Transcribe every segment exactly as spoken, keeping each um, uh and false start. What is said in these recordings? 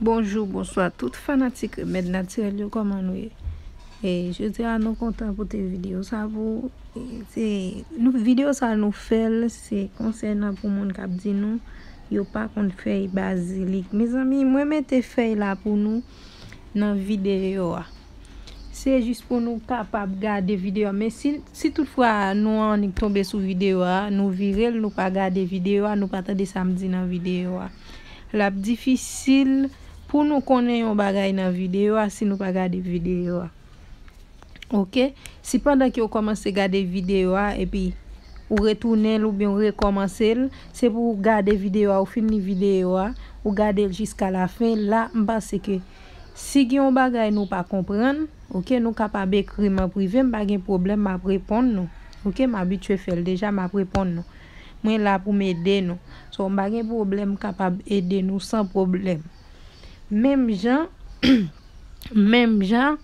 Bonjou, bonswa tout fanatik remèd natirèl yo, kòman nou ye? E jodi a nou kontan pote videyo sa pou ou. E se nou, videyo sa nou fè l, se konsènan pou moun k ap di nou yo pa konn fèy bazilik. Mezanmi, mwen mete fèy la pou nou nan videyo a. Se jis pou nou kapab gade videyo a. Men si, si toutfwa nou annik tonbe sou videyo a, nou vire l, nou pa gade videyo a, nou pa tande sa m di nan videyo a. L ap difisil pou nou konnen yon bagay nan videyo a si nou pa gade videyo a. Oke? Si pandan ke w kòmanse gade videyo a, epi ou retounen l oubyen ou rekòmanse l, se pou w gade videyo a, ou fin li videyo a, ou gade l jiska lafen. La, m panse ke si gen yon bagay nou pa konprann, oke, nou kapab ekri m an prive, m pa gen pwoblèm, m ap reponn nou. Oke, m abitye fè l deja, m ap reponn nou. Mwen la pou m ede nou. So, m pa gen pwoblèm, m kapab ede nou san pwoblèm. Menm jan, menm jan,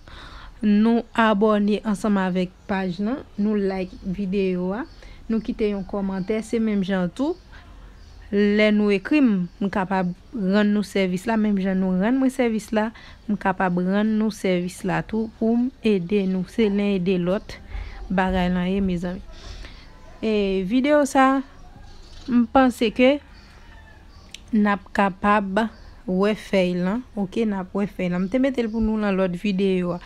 nou abòne ansanm avèk paj lan, nou like videyo a, nou kite yon kòmantè, se menm jan tou. Lè nou ekri m, m kapab rann nou sèvis la, menm jan nou rann mwen sèvis la, m kapab rann nou sèvis la tou pou m ede nou. Se len ede lòt bagay lan ye, mezanmi. E videyo sa, m panse ke n ap kapab wè fèy lan, oke, n ap wè fèy lan. M te mete l pou nou nan lòt videyo a.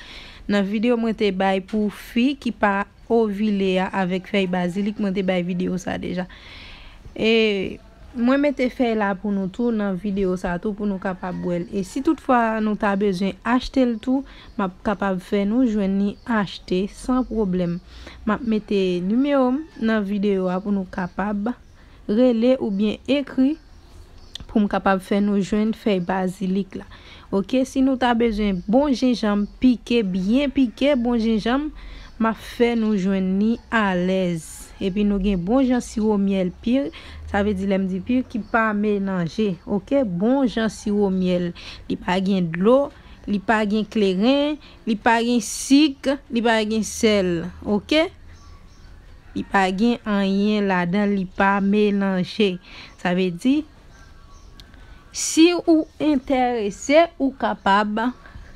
Nan videyo mwen te bay pou fi ki pa ovile a avèk fèy bazilik, mwen te bay videyo sa deja. E mwen mete fèy la pou nou tou nan videyo sa tou pou nou kapab wè l. E si toutfwa nou ta bezwen achte l tou, m ap kapab fè nou jwenn li achte san pwoblèm. M ap mete nimewo m nan videyo a pou nou kapab rele oubyen ekri pou m kapab fè nou jwenn fèy bazilik la. Oke, si nou ta bezwen bon jenjanm pike, byen pike, bon jenjanm, m ap fè nou jwenn li alèz. Epi nou gen bon jan siwo myèl pir, sa vle di lè m di pir, ki pa melanje. Oke, bon jan siwo myèl. Li pa gen dlo, li pa gen kleren, li pa gen sik, li pa gen sèl. Oke? Li pa gen anyen ladan, li pa melanje. Sa vle di, si ou enterese, ou kapab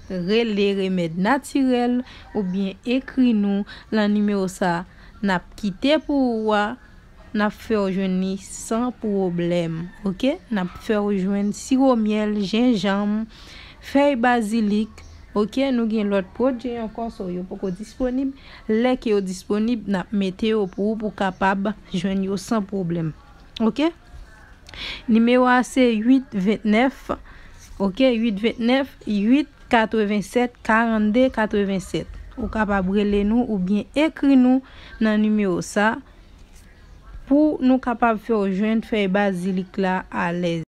rele Remèd Natirèl oubyen ekri nou lan nimewo sa n ap kite pou ou a, n ap fè w jwenn li san pwoblèm, oke? N ap fè w jwenn siwo myèl, jenjanm, fèy bazilik, oke? Nou gen lòt pwodui ankò, so yo poko disponib. Lè ke yo disponib, n ap mete yo pou ou pou w kapab jwenn yo san pwoblèm, oke? Nimewo a se uit vennèf, oke? Uit vennèf, uit katrevensèt, karannde katrevensèt. Ou kapab rele nou oubyen ekri nou nan nimewo sa pou nou kapab fè w jwenn fèy bazilik la alèz.